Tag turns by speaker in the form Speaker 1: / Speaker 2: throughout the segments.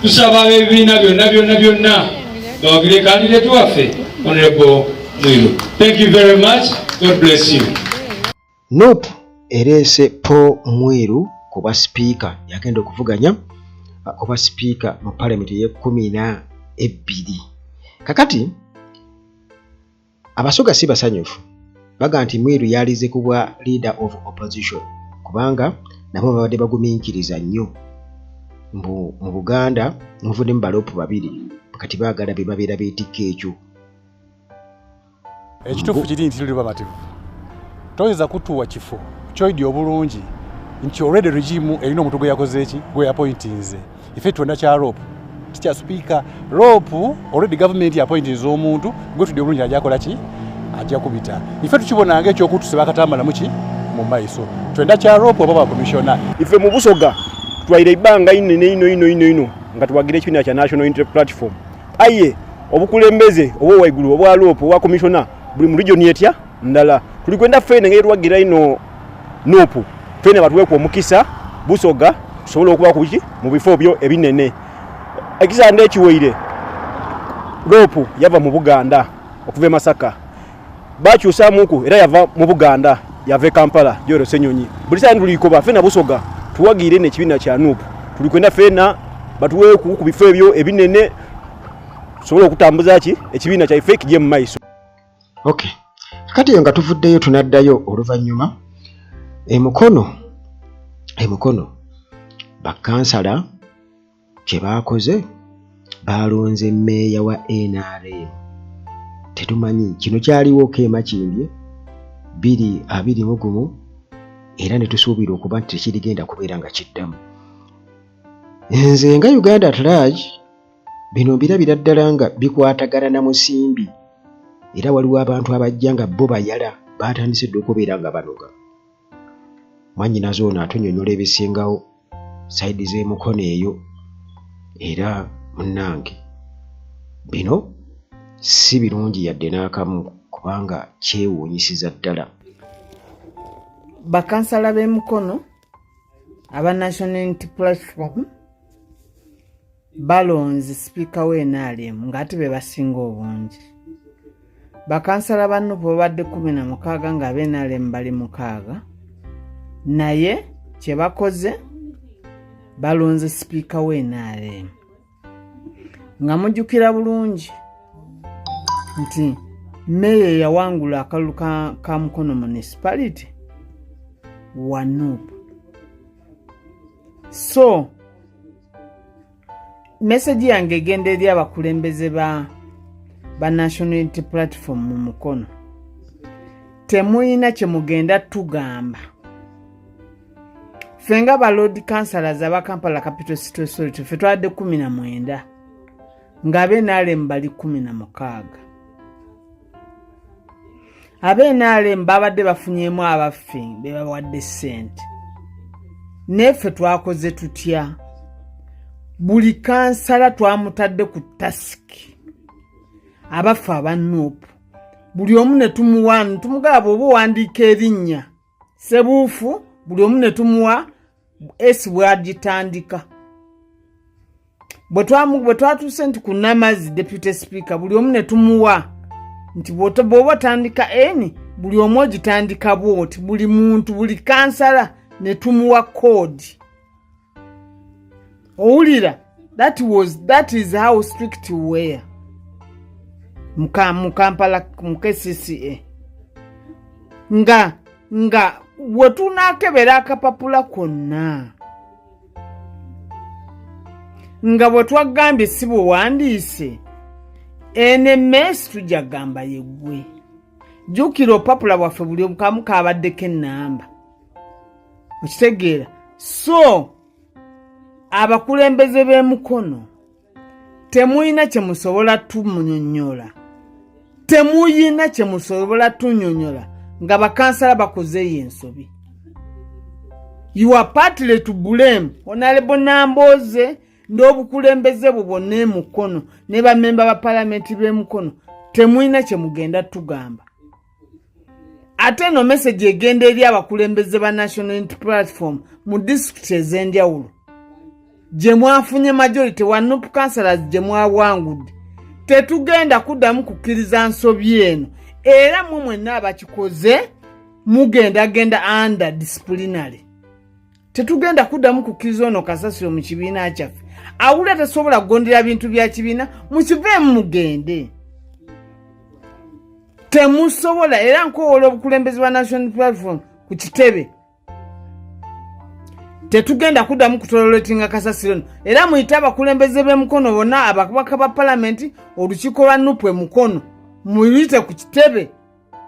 Speaker 1: Tusaba ab'ebibiina byonna byonna byonna bawagire candidate waffe, Honorable Mwiru. Thank you very much. God bless you.
Speaker 2: NUP ereese Paul Mwiru ku bwa sipiika, yagenda okuvuganya obwa sipiika mu palamenti ey'ekkumi na ebbiri. Kakati Abasoga si basanyufu, baga nti Mwiru yalize ku bwa leader of opposition kubanga nabo babadde bagumiikiriza nnyo mbu mu Buganda muvuddemu ba LOP babiri, kati baagala be babeera beetikka ekyo.
Speaker 3: Ekituufu kiri nti tuli bamativu. Toyinza kutuwa kifo kyoidi obulungi nti already regime erina omuntu gwe yakoze eki gwe yapointinze. Ife twenda kya LOP, tikya sipiika. LOP already government yapointinze omuntu gwe tudde obulungi ajja kola ki, ajja kubita. Ife tukibonanga ekyokutusiba akatambala muki mu maiso. Twenda kya LOP oba bakomishona.
Speaker 4: Ife mu Busoga tutwaire ebbanga inene ino ino ino ino nga tuwagira ekibiina kya National Unity Platform, aye obukulembeze obwa waigulu obwa LOP obwa komishona buli mu region etya ndala. Tuli kwenda fene ngeri tuwagira ino NUP, fene batuweku omukisa Busoga tusobole okuba kuki mu bifo byo ebinene. Ekisande ekiweire LOP yava mu Buganda okuva e Masaka, bakyusamuku era yava mu Buganda yava e Kampala Joel Ssenyonyi. Buli saa tulikoba fena Busoga tuwagire n'ekibiina kya NUP, tuli kwenda fena batuweku ku bifo ebyo ebinene tusobole okutambuza ki ekibiina kyaife kijye mu maiso.
Speaker 2: Okay. Kati eyo nga tuvuddeyo tunaddayo oluvannyuma e Mukono bakansala kye baakoze, baalonze mmeeya wa NRM. Tetumanyi kino kyaliwo e Makindye 2021, era ne tusuubira okuba nti tekirigenda kubeera nga kiddamu. Nze nga Uganda at large bino mbirabira ddala nga bikwatagana na musimbi, era waliwo abantu abajja nga bo bayala batandise dda okubeera nga banoga. Mwannyinaze ono atunyonnyola ebisingawo side z'eMukono eyo. Era munnange bino si birungi yadde n'akamu, kubanga kyewuunyisiza ddala.
Speaker 5: Bakansala b'e Mukono aba National Unity Platform balonze sipiika we NRM ng'ate be basinga obungi. Bakansala ba NUP babadde 16 nga ab'e NRM bali 6, naye kye bakoze balonze sipiika we NRM. Nga mujjukira bulungi nti meeya eyawangula akalulu ka Mukono Municipality wa NUP. So message yange egenda eri abakulembeze ba National Unity Platform mu Mukono: temuyina kye mugenda tugamba ffe nga ba lord councillors aba Kampala Capital City Authority. Ffe twadde 19 ng'abe NRM bali 16. Abe NRM babadde bafunyemu abaffe be bawadde ssente, naye ffe twakoze tutya? Buli kansala twamutadde ku task. Abaffe aba NUP buli omu ne tumuwa, ne tumugaba bw'oba owandiika erinnya Sebuufu, buli omu ne tumuwa S bw'agitandika. Bwe twatuuse nti ku Namazzi deputy speaker, buli omu ne tumuwa nti bw'oba otandika N, buli omu ogitandika bw'oti. Buli muntu, buli kansala ne tumuwa code. Owulira? That is how strict we were mu Kampala mu KCCA. Nga bwe tunaakebera akapapula konna nga bwe twagambye si bwewandiise nms, tujja kugamba yeggwe. Jjukira opapula bwaffe buli kamu kabaddeko ennamba, okitegeera? So abakulembeze b'eMukono temuyina kye musobola tumunyonnyola, temuyina kye musobola tunyonnyola nga bakansala bakozeeyo ensobi. You are partly to blame, Honorable Nambooze n'obukulembeze bwo bwonna eMukono ne bamemba ba palamenti b'eMukono. Temulina kye mugenda tugamba. Ate eno message egenda eri abakulembeze ba National Unity Platform mu disitulikiti ez'enjawulo. Gye mwafunye majority wa NUP councillors gye mwawangudde, tetugenda kuddamu kukkiriza nsobi eno. Era mmwe mwenna abakikoze mugendagenda under disciplinary. Tetugenda kuddamu kukkiriza ono kasasiro mu kibiina kyaffe. Awulira tasobola kugondera bintu bya kibiina, mukiveemu mugende, temusobola. Era nkowoola obukulembeze bwa National Platform ku kitebe, tetugenda kuddamu kutoleratinga kasasiro eno. Era muyite abakulembeze b'emukono bonna, ababaka ba palamenti, olukiiko lwa NUP emukono, muyite ku kitebe,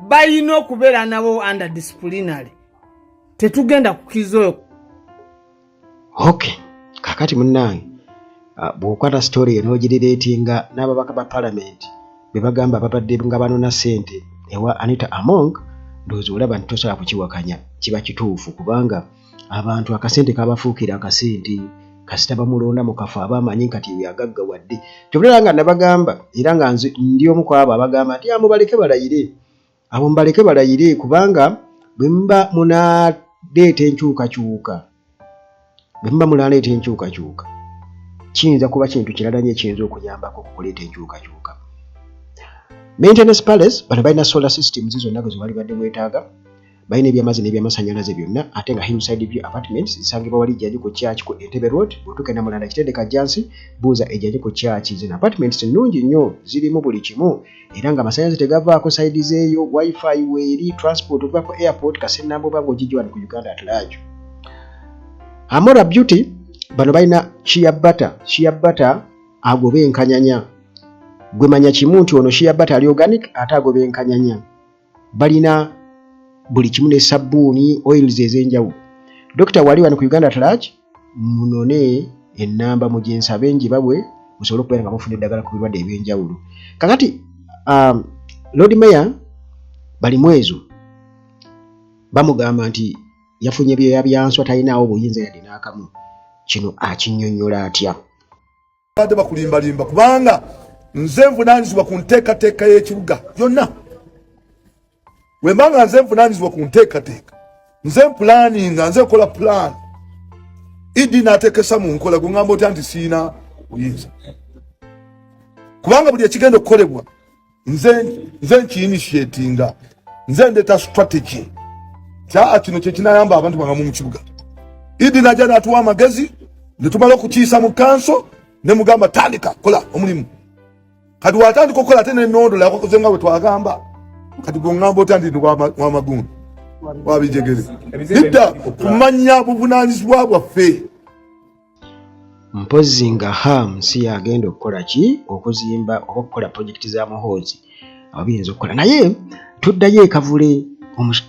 Speaker 5: balina okubeera nabo under disciplinary. Tetugenda kukkiriza oyo.
Speaker 2: Okay, kakati munnange, bw'okwata story eno ogirelatinga n'ababaka ba palamenti be bagamba babadde nga banona ssente ewa Anita Among, ndowooza olaba nti tosobola kukiwakanya, kiba kituufu, kubanga abantu akasente kabafuukira akasente. Kasita bamulonda mu kafo aba amanyi kati yagaggawadde. Kyobulala nga nabagamba, era nga nze ndi omu ku abo abagamba nti mubaleke balayire, abo mubaleke balayire, kubanga bwe muba munaleeta enkyukakyuka, bwe muba munaleeta enkyukakyuka, kiyinza kuba kintu kirala nnyo ekiyinza okuyambako okuleeta enkyukakyuka. Maintenance Palace, bano balina solar systems zonna gwe wali badde weetaaga, balina ebyamazzi n'ebyamasanyalaze byonna, ate nga Hillside View Apartments zisangibwa wali Jjanju ku Church ku Entebbe Road. Bw'otuuka e Namulanda, Kitende, Kajjansi, buuza ejjanju ku church. Zino apartments nnungi nnyo, zirimu buli kimu, era nga amasanyalaze tegavaako side zeeyo, wifi weeri, transport okuva ku airport Kasenambo oba ng'ogijja wano ku Uganda at large. Amora Beauty, bano balina shea butter. Shea butter agoba enkanyanya. Gwe manya kimu nti ono shea butter ali organic ate agoba enkanyanya. Balina buli kimu ne sabbuuni, oils ez'enjawulo. Dokita wali wano ku Uganda at large, munone ennamba muginsabe njibabwe musobole okubeera nga mufuna eddagala ku birwadde ebyenjawulo. Kakati Lord Mayor Balimwezo bamugamba nti yafunye byeya byanswa, talinaawo buyinza yadde n'akamu. Kino akinnyonnyola atya?
Speaker 6: Badde bakulimbalimba, kubanga nze nvunaanyizibwa ku nteekateeka y'ekibuga yonna. Wembanga nze nvunaanyizibwa ku nteekateeka, nze mpulaninga, nze nkola plan, idi n'ateekesa mu nkola. Gweŋŋamba otya nti siina buyinza? Kubanga buli ekigenda okukolebwa nze nkiinitiatinga, nze ndeeta strategy kyaa kino kyekinayamba abantu bangamu mu kibuga. Idi najja n'atuwa amagezi, netumala okukiisa mu kanso, nemugamba tandika kola omulimu. Kati watandika okukola ate nenondola yakoze nga bwe twagamba. Kati gweŋŋamba otya nti wamagundu wabijegere? Lidda kumanya buvunanyizibwa bwaffe.
Speaker 2: Mpozzi nga Ham si yagenda okukola ki, okuzimba oba okukola projekiti za Muhoozi, abo biyinza okukola. Naye tuddayo ekavule,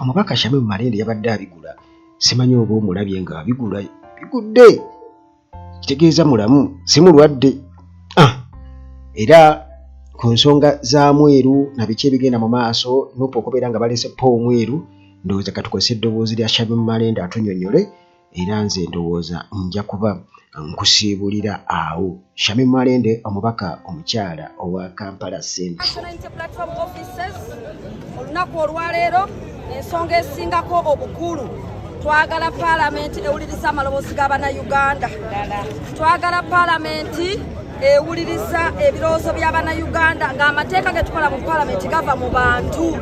Speaker 2: omubaka Shamim Malende yabadde abigula. Simanyi oba omulabye nga abigula, bigudde, kitegeeza mulamu, si mulwadde. Era ku nsonga za Mweru na biki ebigenda mu maaso, NUP okubeera nga balese Paul Mweru, ndowooza katukozesa eddoboozi lya Shamim Malende atunyonnyole. Era nze ndowooza nja kuba nkusiibulira awo. Shamim Malende, omubaka omukyala owa Kampala Central.
Speaker 7: National Unity Platform offices, olunaku olwaleero ensonga esingako obukulu, twagala paalamenti ewuliriza amaloboozi g'abannayuganda. Twagala paalamenti ewuliriza ebirowoozo by'abannayuganda, ng'amateeka ge tukola mu paalamenti gava mu bantu.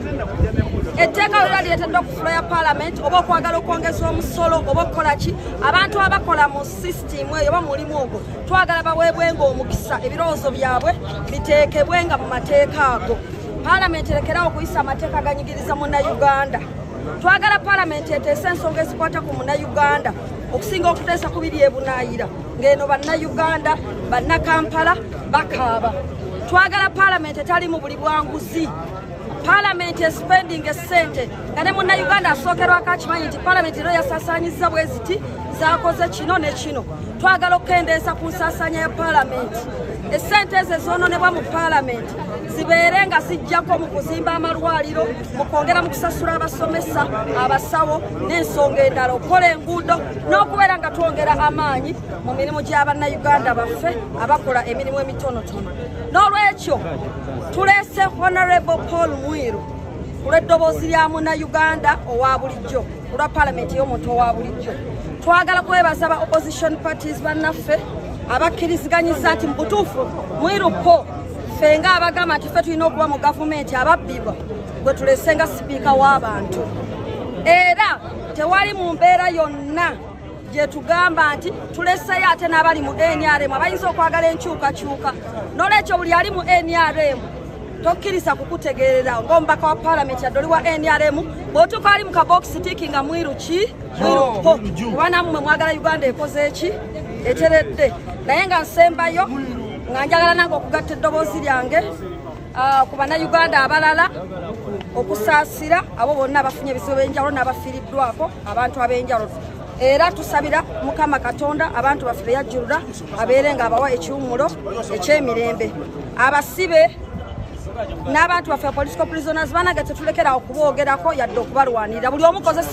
Speaker 7: Etteeka lyonna lireeteddwa ku floor ya paalamenti, oba okwagala okwongeza omusolo oba okukola ki, abantu abakola mu sisitimu eyo oba mulimu ogwo twagala baweebwenga omukisa, ebirowoozo byabwe biteekebwenga mu mateeka ago. Paalamenti erekerawo okuyisa amateeka aganyigiriza munnayuganda. Twagala paalamenti eteese ensonga ezikwata ku munnayuganda okusinga okuteesa ku biri ebunaayira, ng'eno bannayuganda bannakampala bakaaba. Twagala paalamenti etali mu buli bwanguzi, paalamenti espending essente nga ne munnayuganda asookerwako akimanyi nti paalamenti ero yasaasaanyizza bwe ziti, zakoze kino ne kino. Twagala okukendeeza ku nsaasaanya ya paalamenti. Essente ezo ezoononebwa mu paalamenti zibeere nga zijjako mu kuzimba amalwaliro, mu kwongera mu kusasula abasomesa, abasawo n'ensonga endala, okukola enguudo n'okubeera nga twongera amaanyi mu mirimu gy'abannayuganda baffe abakola emirimu emitonotono. N'olwekyo tuleese Honorable Paul Mwiru ku lw'eddoboozi lya munnayuganda owa bulijjo, ku lwa paalamenti y'omuntu owa bulijjo. Twagala kwebaza ba opposition parties bannaffe. Abakkiriziganyiza nti mu butuufu Mwiru Paul, ffe nga abagamba nti ffe tulina okuba mu gavumenti, ababbibwa gwe tulese nga sipiika w'abantu. Era tewali mu mbeera yonna gye tugamba nti tuleseyo ate n'abali mu NRM abayinza okwagala enkyukakyuka. N'olwekyo buli ali mu NRM tokkiriza kukutegeerera ng'omubaka wa paalamenti, yadde oli wa NRM, bw'otuuka ali mu kabokisi tiiki nga Mwiru ki, Mwiru Paul, kuba nammwe mwagala Uganda ekoze eki eteredde. Naye nga nsembayo, nga njagala nange okugatta eddoboozi lyange ku Bannayuganda abalala okusaasira abo bonna abafunye ebizibu ebyenjawulo n'abafiiriddwako abantu ab'enjawulo. Era tusabira Mukama Katonda abantu baffe beyajjulula abeere nga abawa ekiwummulo eky'emirembe. Abasibe n'abantu baffe, political prisoners, banange, tetulekerawo okuboogerako yadde okubalwanirira. Buli omu kozesa